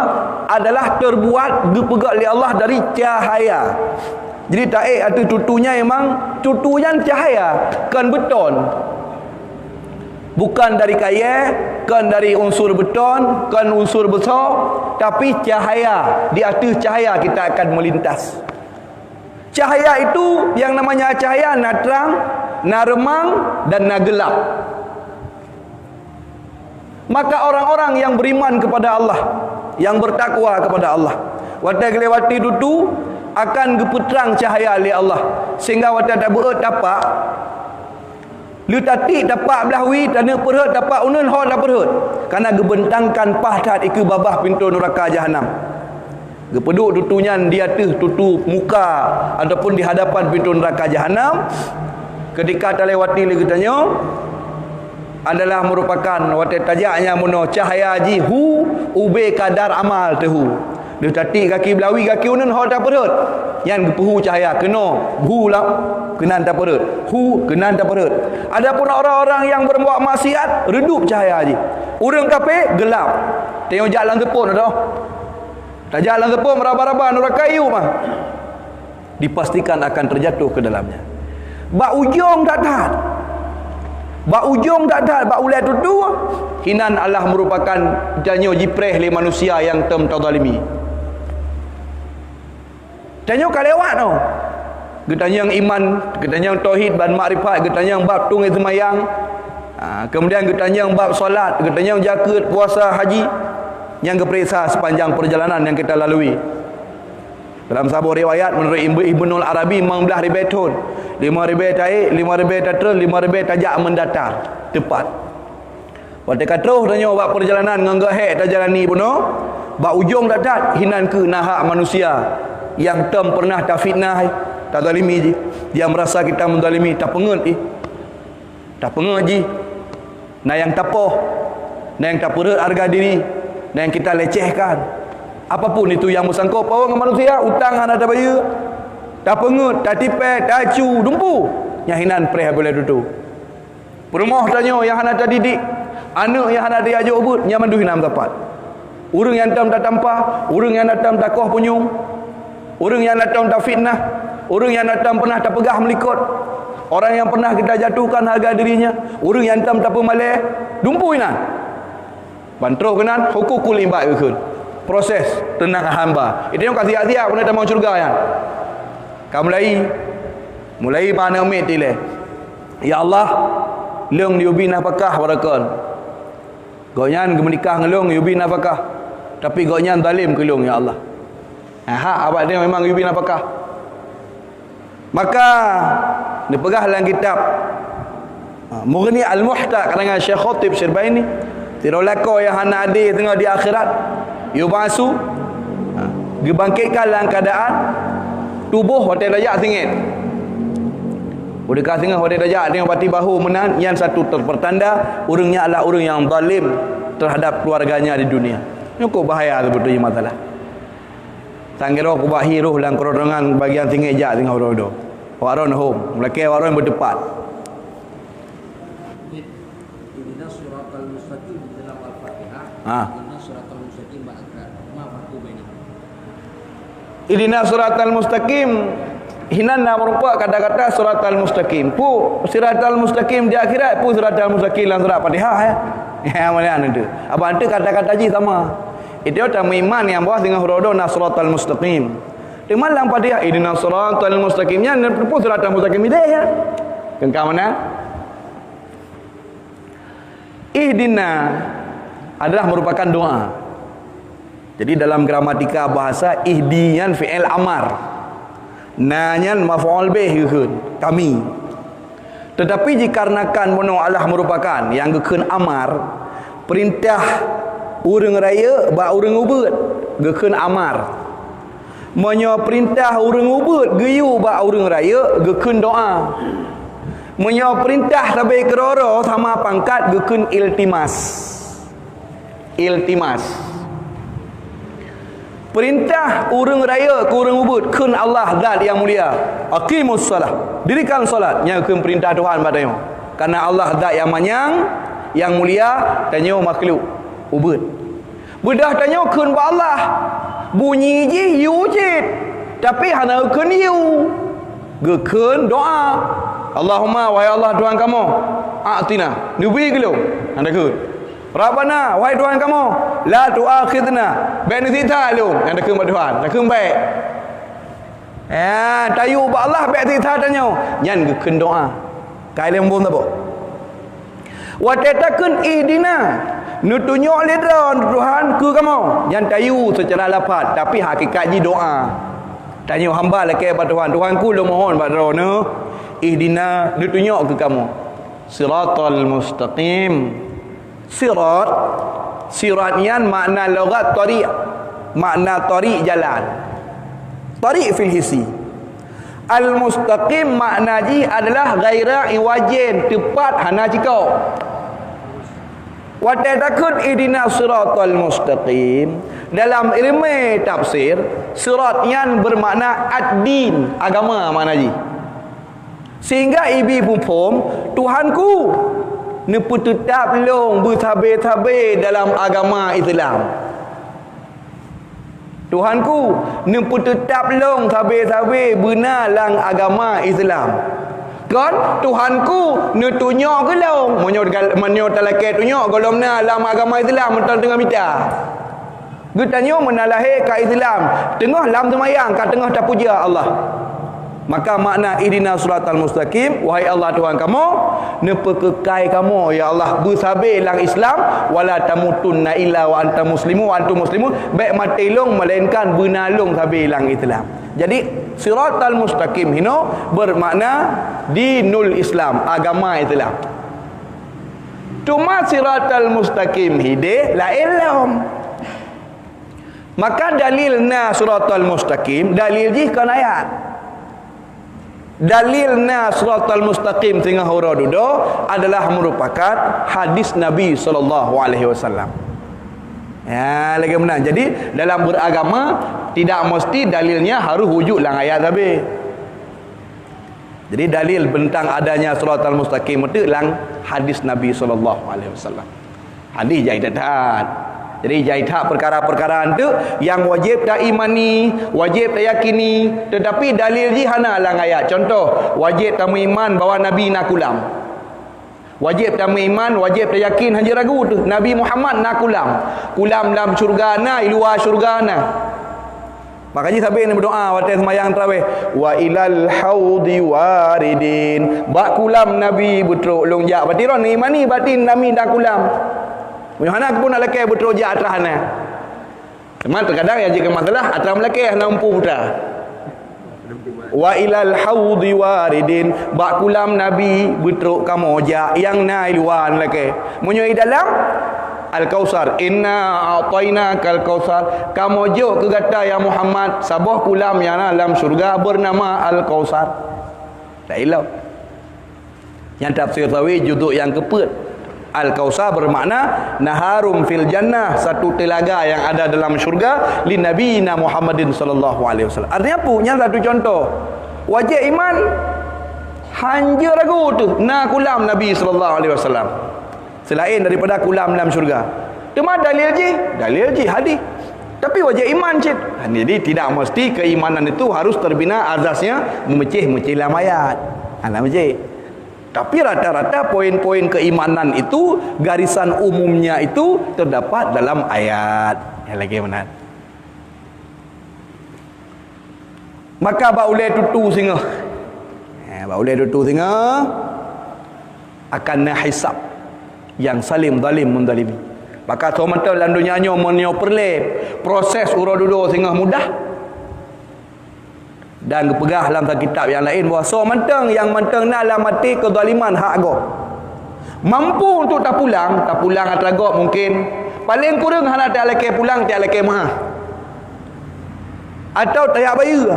adalah terbuat geupeugét lé Allah dari cahaya. Jadi taék ateueh tutu nyan memang tutu nyan cahaya, kon beton. Bukan dari kayée, kon dari unsur beton, kon unsur beusô, tapi cahaya. Di ateueh cahaya kita akan melintas. Cahaya itu yang namanya cahaya na terang, na reumang, dan na gelap. Maka orang-orang yang beriman kepada Allah, yang bertakwa kepada Allah, Watée geulewati tutu akan geupeutrang cahya lé Allah, sehingga watée tabeuet tapak, leutatip tapak blaih wie, taneuk peurhot tapak uneun hot tapeurhot, karena geubentangkan paih that ikeue babah pintoe nuraka jahanam. Geupeuduek tutu nyan di ateueh tutu muka ataupun di hadapan pintoe nuraka jahanam. Ketika talewati lé geutanyoe, adalah merupakan watée tajak nyang bunoe cahya jih hu ubé kadar amal teuhu. Leutatip gaki blaih wie gaki uneun hot tapeurhot, nyan geupeuhu cahya keunoe hu lam keunan tapeurhot, hu keunan tapeurhot. Adapun orang-orang yang berbuat maksiat, redup cahya jih. Ureuëng kafé geulap. Teuh jak lam seupôt dah. Tajak lam seupôt raba-raba nuraka yue mah. Dipastikan akan terjatuh ke dalamnya. Bak ujong that-that, bak ujong that-that, bak ulée tutu, hinan Allah merupakan tanyoe jipreh lé manusia nyang tom tazalimi. Tanyoe ka lewat noh. Geutanyong iman, geutanyong tauhid ban makrifat, geutanyong bab tueng seumayang, ha, kemudian geutanyong bab salat, geutanyong jakeuet, puasa, haji, nyang geupeuriksa sepanjang perjalanan yang kita lalui. Dalam saboh riwayat, menurut Ibnu Arabi, limong blaih ribée thon, limong ribée taék, limong ribée tatrön, limong ribée tajak mendatar, teupat. Watée ka troh tanyoe bak perjalanan ngon geuhek tajalani bunoe, bak ujong that-that hinan keuh na hak manusia nyang tom pernah tafitnah, tazalimi jih. Dia merasa kita menzalimi, tapeungeut jih. Tapeungeut jih. Na nyang tapoh, na nyang tapeureuet hareuga diri, na nyang kita lecehkan. Apapun itu yang meusangkot paut ngon manusia, utang hana tabayeue, tapeungeut, tatipée, tacu, dumpu, nyan hinan preh bak ulée tutu. Peurumoh tanyoe nyang hana tadidik, aneuëk nyang hana tajak jok ubeuet, nyan mandum hinan meusapat. Ureuëng nyang tom tatampah, ureuëng nyang tom takoh punyueng, ureuëng nyang tom tafitnah, ureuëng nyang tom pernah tapeugah meulikot, orang yang pernah kita jatuhkan harga dirinya, ureuëng nyang tom tapeumalée, dumpu inan. Ban troh keunan, hukukul ibad geukheun. Proses teunak hamba. Itu nyang ka siap-siap keuneuk tamong syeuruga nyan. Ka mulai, mulai bak aneuëk miet ilée. Ya Allah, lôn yue bi nafakah barakan. Gobnyan geumeunikah ngon lôn, yue bi nafakah, tapi gobnyan zalem keu lôn, ya Allah. Nah, hak awak nyan memang yue bi nafakah. Maka neupeugah lam kitab, ha, Mughni Al-Muhtaq karangan Syekh Khatib Syirbaini, sidroe lakoe nyang hana adé teungoh di akhirat, yub'atsu, ha, geubangkitkan lam keuadaan tuboh watée tajak singoh. Udeuka singoh watée tajak, teungoh bati bahu meunan, nyan satu ter-, pertanda ureuëng nyan adalah ureuëng nyang zalim terhadap keluarganya di dunia. Nyoe kok bahaya sebetulnya masalah. Sanggeuro kubak hi roh lam keureutongan bagian singoh jak singoh roh doh. Awak ron hom, meulakée awak ron beuteupat. Ihdinas siratal mustaqim di dalam Al-Fatihah. Ha. Ihdinas siratal mustaqim bak akhirat. Ma farqu bainahuma? Ihdinas siratal mustaqim, hinan na meurumpok kata-kata siratal mustaqim. Pu siratal mustaqim di akhirat, pu siratal mustaqim lam surat Fatihah, ya. Ya, mana tu? Apa tu kata-kata jih sama. Itu tameuiman nyang bahwa singoh roh doh na siratal mustaqim. Teuma lam Fatihah, ihdinas siratal mustaqim, nyan pu siratal mustaqim idéh, ya. Keungka mana? Ihdina adalah merupakan doa. Jadi dalam gramatika bahasa, ihdi nyan fi'il amar. Na nyan maf'ul bih geukheun, kami. Tetapi jikarenakan bunoe Allah merupakan nyang geukheun amar, perintah ureuëng rayeuk bak ureuëng ubeuet geukheun amar. Meunyoe peurintah ureuëng ubeuet geuyue bak ureuëng rayeuk, geukheun doa. Meunyoe peurintah sabe keudroe-droe sama pangkat, geukheun iltimas. Iltimas. Peurintah ureuëng rayeuk keu ureuëng ubeuet kheun Allah zat nyang mulia. Aqimus shalah. Dirikan salat. Nyan kheun peurintah Tuhan bak tanyoe. Karena Allah zat nyang manyang, nyang mulia, tanyoe makhluk ubeuet. Beudôh tanyoe kheun bak Allah, bunyi jih yue cit, tapi hana geukheun yue. Geukheun doa. Allahumma, wahai Allah Tuhan kamoe, a'tina, neubri keu lôn. Hana geukheun. Rabbana, wahai Tuhan kamoe, la tu'akhidna, bék neusiksa lôn. Hana geukheun bak Tuhan, hana geukheun bék. Ya, tayue bak Allah bék siksa tanyoe. Nyan geukheun doa. Ka ilée muphom saboh. Watée takheun ihdina, Neutunyok lé droe Tuhan keu kamoe. Nyan tayue seucara lafaz, tapi hakikat jih doa. Tanyoe hamba lakée bak Tuhan, "Tuhanku, lôn mohon bak Droeneuh, ihdina, neutunyok keu kamoe siratal mustaqim." Sirat, sirat nyan makna lughat tariq, makna tariq jalan. Tariq fil hissi. Al-mustaqim makna jih adalah ghaira iwajin, teupat hana cikok. Watée takheun ihdina siratal mustaqim, dalam ileumé tafsir, sirat nyan beumakna ad-din, agama makna jih. Sehingga ibi muphom, "Tuhanku, neupeuteutab lôn beusabe-sabe dalam agama Islam. Tuhanku, neupeuteutab lôn sabe-sabe beuna lam agama Islam." Kon, "Tuhanku, neutunyok keu lôn." Meunyoe gal-, meunyoe talakée tunyok, gohlom na lam agama Islam, mantong teungoh mita. Geutanyoe meunan lahé ka Islam, teungoh lam seumayang ka teungoh tapuja Allah. Maka makna ihdina siratal mustaqim, wahai Allah Tuhan kamoe, neupeukekai kamoe, ya Allah, beusabe lam Islam, wala tamutunna illa wa antum muslimun, wa antum muslimun, bék maté lôn melainkan beuna lôn sabe lam Islam. Jadi, siratal mustaqim hino bermakna dinul Islam, agama Islam. Teuma siratal mustaqim hideh laén lom. Maka dalil na siratal mustaqim, dalil jih kon ayat. Dalil na siratal mustaqim singoh uroe dudoe adalah merupakan hadis Nabi sallallahu alaihi wasallam. Ya, lagée meunan. Jadi, dalam beragama tidak mesti dalilnya harus wujud lam ayat sabe. Jadi, dalil tentang adanya siratal mustaqim itu lam hadis Nabi sallallahu alaihi wasallam. Hadis jai that-that. Jadi, jai that perkara-perkara tu yang wajib taimani, wajib tayakini, tetapi dalil jih hana lam ayat. Contoh, wajib tameuiman bahwa Nabi na kulam. Wajib tameuiman, wajib tayakin, hana ragu tu. Nabi Muhammad na kulam. Kulam lam syurga na, i luwa syurga na. Maka jih sabe ni berdoa watée seumayang tarawih, "Wa ilal haudi waridin." Bak kulam Nabi beutrok lôn jak. Berarti droe imani, berarti Nabi na kulam. Meunyoe hana, keupeue nak lakée beutrok jak atra hana. Cuma terkadang yang jadi masalah, atra meulakée hana mampu putra. "Wa ilal haudi waridin." Bak kulam Nabi beutrok kamoe jak, nyang na i luwa lakée. Meunyoe i dalam, Al-Kautsar, "Inna a'tainakal kautsar." Kamoe jok keu gata, ya Muhammad, saboh kulam nyang na lam syurga bernama Al-Kautsar. Tak ilok. Nyang tafsir Sawi juzuk nyang keupeuet. Al-Kautsar bermakna naharun fil jannah, satu telaga yang ada dalam syurga, li nabiyina Muhammadin sallallahu alaihi wasallam. Artinya apa? Nyan satu contoh. Wajib iman, hanjeuet ragu tu, na kulam Nabi sallallahu alaihi wasallam. Selain daripada kulam lam syurga. Teuma dalil jih, dalil jih hadis. Tapi wajib iman cit. Jadi tidak mesti keimanan itu harus terbina azasnya memecih-mecih lam ayat. Ha, lam masjid. Tapi rata-rata poin-poin keimanan itu, garisan umumnya itu terdapat dalam ayat. Yang lagi benar. Maka bak ulée tutu singoh. Eh, bak ulée tutu singoh akan na hisab yang salim zalim menzalimi. Maka soe mantong lam donya nyoe meunyoe peureulée proses uroe dudoe singoh mudah. Dan geupeugah lam kitab nyang laén bahwa soe mantong nyang mantong na lam até keuzaliman hak gob. Mampu untuk tapulang, tapulang atra gob mungkin. Paléng kureueng hana talakée pulang, talakée meu'ah. Atawa tajak bayeue.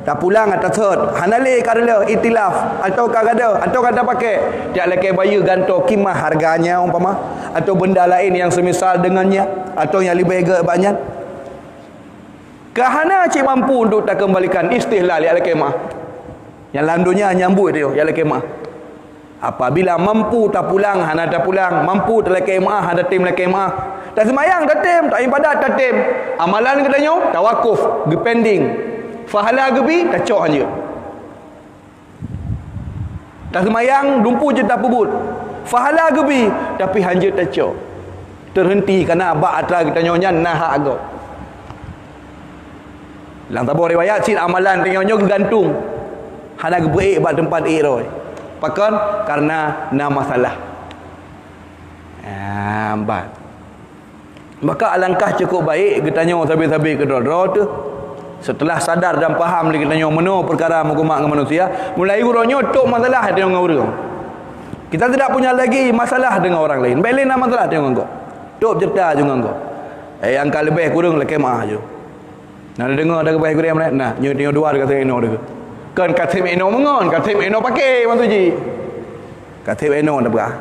Tapulang atra sot, hana lé ka reuloh ikhtilaf, atawa ka gadôh, atawa ka tapakék, talakée bayeue gantoe kimah harganya umpama, atawa benda laén nyang semisal dengannya, atawa nyang leubeh gét bak nyan. Ka hana cit mampu untuk takeumbalikan istihlal nyang lakée meu'ah. Nyang lam donya nyang buet nyoe nyang lakée meu'ah. Apabila mampu tapulang, hana tapulang, mampu talakée meu'ah, hana tem lakée meu'ah. Taseumayang tatem, taibadat tatem. Amalan geutanyoe tawakuf, geupending. Pahala geubi tacok hanjeuet. Taseumayang dumpeue jeuet tapeubuet. Pahala geubi, tapi hanjeuet tacok. Teuhenti kana bak atra geutanyoe nyan na hak gob. Lam saboh riwayat cit amalan tanyoe nyoe geugantung. Hana geupeuék bak teumpat ék roh. Pakon? Karena na masalah. Ah, bah. Maka alangkah cukup baik geutanyoe sabe-sabe keudroe-droe teuh. Setelah sadar dan paham lé geutanyoe meunoe peukara meugumak ngon manusia, mulai uroe nyoe tôb masalah tanyoe ngon ureuëng. Kita tidak punya lagi masalah dengan orang lain. Bèk lé na masalah tanyoe ngon gob. Tôb ceurita ju ngon gob. Eh, nyang ka leubeh kureueng lakèe meu'ah ju. Na neudeungoe dak geupeugah gurèe meunan? Nah, nyoe, nyoe dua ka sép inoe deuh. Kon ka sép inoe meungon, ka sép inoe paké maksud jih. Ka sép inoe teupeugah.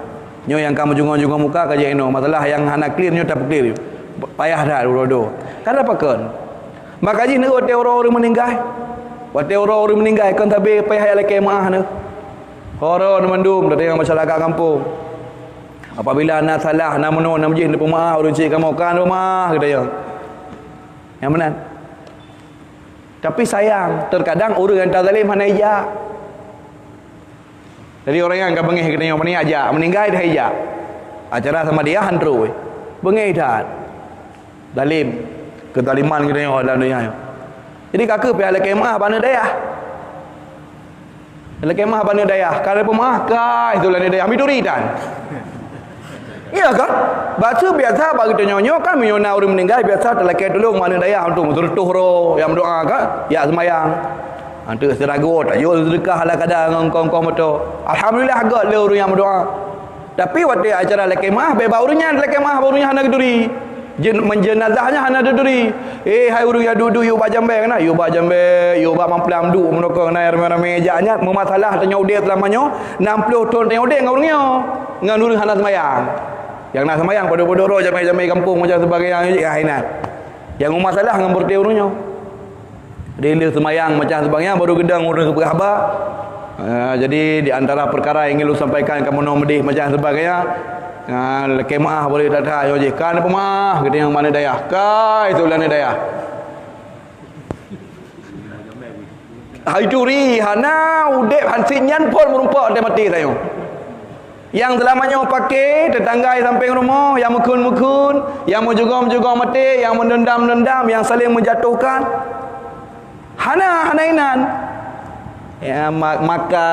Nyoe nyang ka meujungong-jungong muka ka jeuet inoe. Masalah nyang hana clear nyoe tapeuclear. Payah that uroe dua. Ka na pakon. Maka jih neuh watèe uroe ureuëng meuninggai. Watèe uroe ureuëng meuninggai kon sabe payah jak lakèe meu'ah neuh. Uroe nyoe mandum teudeungoe masyarakat gampông. Apabila na salah, na meunoe, na meujih, neupeumeu'ah ureuëng chik kamoe, ka neupeumeu'ah geutanyoe. Nyang meunan. Tapi sayang, terkadang ureuëng nyang tazalim hana ijak. Jadi ureuëng nyang ka beungéh geutanyoe, meunyo jak, meuninggai dah ijak. Acara samadiyah han trôh. Beungéh that. Zalim. Kezaliman geutanyoe lam dunia nyoe. Jadi ka keuh payah lakèe meu'ah bak aneuk dayah. Lakèe meu'ah bak aneuk dayah, ka lheueh peumeu'ah, kai tu lé aneuk dayah, miduri tan. Iya kan? Bak su biasa bak geutanyoe nyoe kan, meunyoe na ureuëng meuninggai, biasa talakèe tulông bak aneuk dayah untuk meuseureutoh droe, nyang meudoa kan, jak seumayang. Anteuk siragoe, tajok seudeukah ala kada ngon kong-kong moto. Alhamdulillah, göt lé ureuëng nyang meudoa. Tapi watèe acara lakèe meu'ah, bèk bak ureuëng nyan lakèe meu'ah, bak ureuëng nyan hana geuturi. Jen-, meujenazah nyan hana geuturi. Eh, hai ureuëng nyang duek-duek, yue bak jambèe keunan, yue bak jambèe, yue bak mamplam duek, meunokong keunan ramè-ramè jak nyan, meumasalah tanyoe udép seulama nyoe, nam ploh thon tanyoe udép ngon ureuëng nyoe, ngon ureuëng hana seumayang. Nyang na seumayang padub-padub droe, jambèe-jambèe gampông macam sebagainya, ya, hai nyan. Nyang meumasalah ngon beureuté ureuëng nyoe. Di lheueh seumayang macam sebagainya, baru geudong ureuëng geupeugah haba. Ah, jadi, di antara peukara nyang ingin lôn sampaikan, kamoe nyoe meudeh macam sebagainya, ah, lakèe meu'ah boleh that-that, nyoe jih, ka neupeumeu'ah, geutanyoe bak aneuk dayah, kai tu lé aneuk dayah. Hai turi, hana udép, han sit nyan phon meurumpok watèe maté tanyoe. Nyang seulama nyoe paké, teutangga di sampéng rumoh, nyang meukeuen-meukeuen, nyang meujugom-jugom maté, nyang meudendam-dendam, nyang saléng meujatohkan. Hana, hana inan. Ya, ma-, maka,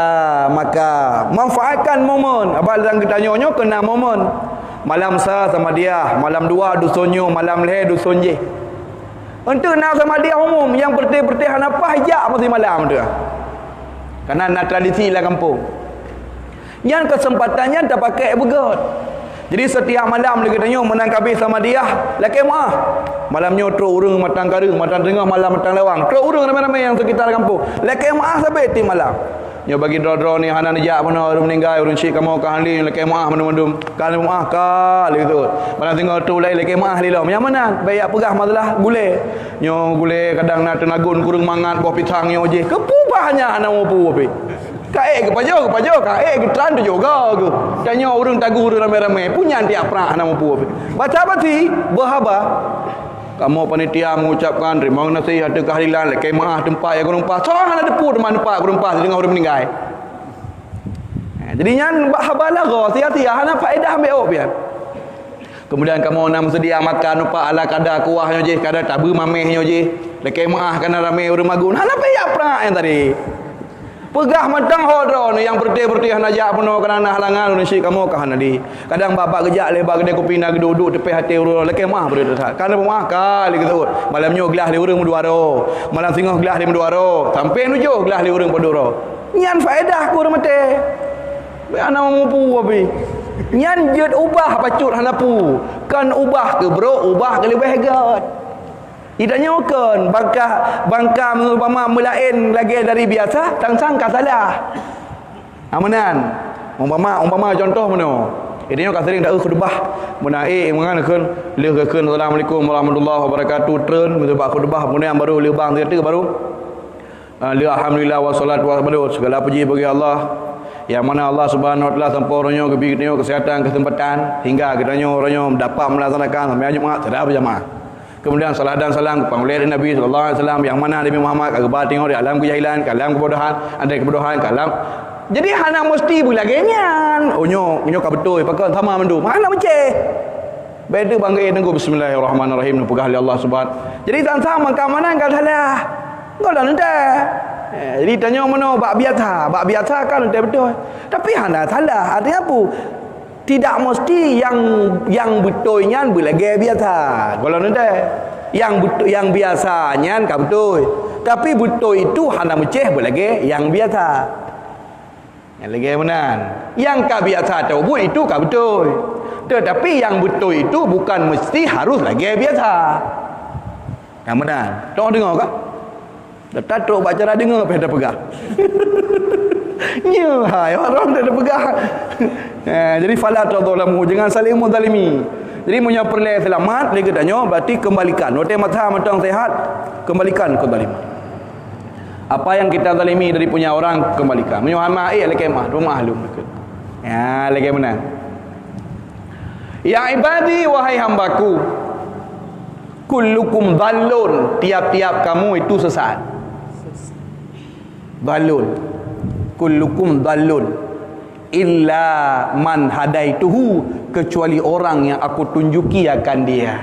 maka, manfaatkan momen. Abang dan geutanyoe nyoe keunan momen. Malam sa samadiyah, malam dua dusun nyoe, malam lhèe dusun jih. Eunteuk na samadiyah umum, nyang peureuté-peureuté hana paih jak meusimalam teuh. Karena na tradisi lam gampông. Nyan keuseumpatan nyan tapakék beugöt. Jadi, setiap malam lagèe tanyoe meunan ka abéh samadiyah, lakèe meu'ah. Malam nyoe trôk ureueng mantang kareueng, mantang teungoh malam, mantang lawang. Trôk ureueng ramé-ramé nyang sekitar gampông. Lakèe meu'ah sabe tiep malam. Nyoe bagi droe-droe ni hana neujak bunoe, ureueng meuninggai, ureueng syik kamoe ka han lé, lakèe meu'ah meuneu-meuneu. Ka meu'ah ka lé tu. Malam singoh trôk laén lakèe meu'ah lé lom. Nyang meunan, bèk jak peugah masalah gulèe. Nyoe gulèe kadang na teunagon kureueng mangat boh pisang nyoe jih. Keupeue bah nyan hana mupu pih. Ka ék geupajoh, geupajoh, ka ék geutran tujoh goe geuh. Tanyoe ureueng tagu ureueng ramé-ramé, peue nyan tiep prak hana mupu pih. Baca basi, beuhaba. Kamoe panitia mengucapkan terima kasih atas kehadiran lakèe meu'ah teumpat nyang geurumpah. Soe hana teupeu teuma teumpat geurumpah teungoh ureueng meuninggai. Ha, jadi nyan bak haba lagoe, sia-sia, hana faedah ambek awak pian. Kemudian kamoe na meuseudia makan rupa ala kada kuah nyoe jih, kada tabeue mamèh nyoe jih. Lakèe meu'ah kana ramé ureueng magun. Hana payah prak nyang tadi. Peugah mantong ho droeneuh nyang peureuté-peureuté hana jak bunoe kana na halangan ureueng syik kamoe ka hana di. Kadang bak-bak geujak lé bak keudè kupi na geuduek-duek teupeh até ureueng lakèe meu'ah beureuté that. Kana meu'ah ka lé geuseuôt. Malam nyoe glah lé ureueng meudua droe. Malam singoh glah lé meudua droe. Sampoe nujoh glah lé ureueng padum droe. Nyan faedah keu ureueng maté. Bèk hana mupu pih. Nyan jeuet ubah bacut hana pu. Kon ubah keu brôk, ubah keu leubeh göt. Itanyoe kon bangka, bangka umpama meulaén lagèe dari biasa, sang-sang ka salah. Ha, meunan. Umpama, umpama contoh meunoe. Itanyoe ka sering taeu khutubah. Meunan, eh, meunan kheun, lheueh geukheun, "Assalamualaikum warahmatullahi wabarakatuh," treun, meuseubat khutubah, meunan baru lheueh bang sigoe baru. Ah, lheueh alhamdulillah wassalatu wassalamu, segala puji bagi Allah. Yang mana Allah Subhanahu wa Taala sampoe uroe nyoe geubri geutanyoe kesehatan, kesempatan, hingga geutanyoe uroe nyoe dapat melaksanakan sembahyang Jumat secara berjamaah. Kemudian salat dan salam kepada Nabi sallallahu alaihi wasallam, yang mana Nabi Muhammad ka geuba tanyoe di alam kejahilan, ke alam kebodohan, dari kebodohan, ke alam. Jadi hana mesti beulagèe nyan. Oh, nyoe, nyoe ka beutôi, pakon sama mandum. Hana meucéh. Bèk teuk bang geuék teungku, "Bismillahirrahmanirrahim," neupeugah lé Allah Subhanahu. Jadi sang-sang meukeumeunan ka salah. Gohlom teuntèe. Eh, jadi tanyoe meunoe bak biasa, bak biasa kan teuntèe beutôi. Tapi hana salah, artinya peue? Tidak mesti yang, yang beutôi nyan beulagée biasa. Gohlom teuntée. Yang beutôi, yang biasa nyan ka beutôi. Tapi beutôi itu hana meucéh beulagée yang biasa. Nyang lagée meunan. Nyang ka biasa teubuet itu ka beutôi. Tetapi yang beutôi itu bukan mesti harus lagée biasa. Nyang meunan. Tong deungoe ka? Dak trok bak cara deungoe pih tapeugah. Nyoe hai orang dak tapeugah. Eh, jadi fala tadzalamu, jangan saling menzalimi. Jadi meunyoe peureulée seulamat lé geutanyoe, berarti kembalikan. Watée mata mantong sehat, kembalikan kezaliman. Apa yang kita zalimi dari punya orang, kembalikan. Meunyoe hana, eh, lakée meuah, rumoh lom. Ya, lakée meunan. Ya ibadi, wahai hambaku, kullukum dhallun, tiap-tiap kamu itu sesat. Dhallun. Kullukum dhallun. Illa man hadaituhu, kecuali orang yang aku tunjuki akan dia.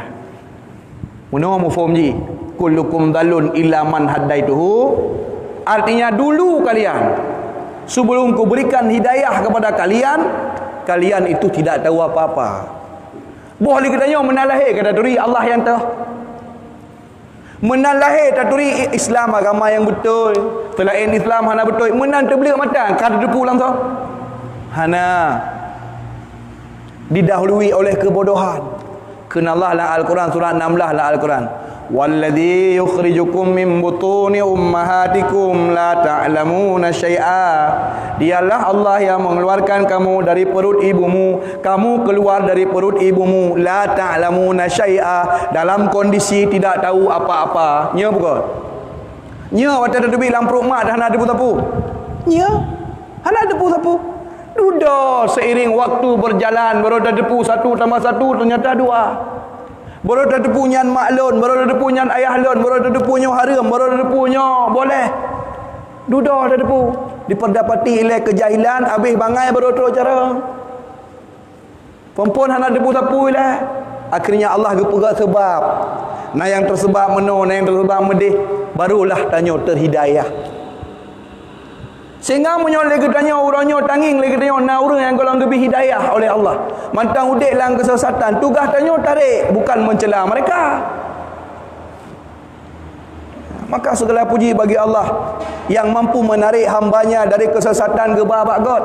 Meunoe mafhum jih, kullukum dhallun illa man hadaituhu. Artinya dulu kalian, sebelum kuberikan hidayah kepada kalian, kalian itu tidak tahu apa-apa. Boh lé geutanyoe meunan lahé ka taturi Allah nyang toh. Meunan lahé taturi Islam agama nyang beutôi, selain Islam hana beutôi. Meunan teubleuek mata ka tateupeue langsung. Hana. Didahului oleh kebodohan. Kheun Allah lam Al-Quran, surat enam belas lam Al-Quran, "Wallazi yukhrijukum min butuni ummahatikum la ta'lamuna syai'a." Dialah Allah yang mengeluarkan kamu dari perut ibumu. Kamu keluar dari perut ibumu, la ta'lamuna syai'a, dalam kondisi tidak tahu apa-apa. Nyo bukan? Nyo watée tateubiet lam pruet mak dah hana teupeue sapeue. Nyo hana teupeue sapeue. Dudoe seiring waktu berjalan, baru tateupeue satu tambah satu ternyata dua. Baru tateupeue nyan mak lôn, baru tateupeue nyan ayah lôn, baru tateupeue nyoe hareuem, baru tateupeue nyoe boleh. Dudoe tateupeue. Diperdapati ilée kejahilan, habéh bangai baru trok cara. Phon-phon hana teupeue sapeue ilée. Akhirnya Allah geupeugah sebab. Na nyang teusebab meunoe, na nyang teusebab meudeh, barulah tanyoe teuhidayah. Sehingga meunyoe lé geutanyoe uroe nyoe tangieng lé geutanyoe na ureuëng nyang gohlom geubri hidayah oleh Allah, mantong udeb lam keusesatan, tugaih tanyoe tarek, bukan mencela mereka. Maka segala puji bagi Allah yang mampu menarik hamba-Nya dari kesesatan geuba bak göt.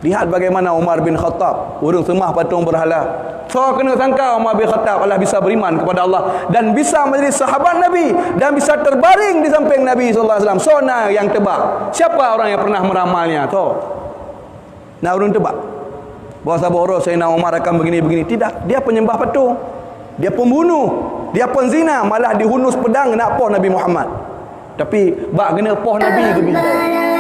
Lihat bagaimana Umar bin Khattab, ureuëng seumah patong berhala. Soe keuneuk sangka Umar bin Khattab adalah bisa beriman kepada Allah dan bisa menjadi sahabat Nabi dan bisa terbaring di samping Nabi sallallahu alaihi wasallam. Soe na nyang tebak? Siapa orang yang pernah meramalnya? Soe? Na ureuëng tebak bahwa saboh uroe Saidina Umar akan begini-begini? Tidak, dia penyembah patung. Dia pembunuh. Dia penzina, malah dihunus pedang nak poh Nabi Muhammad. Tapi bak keuneuk poh Nabi geubri hidayah.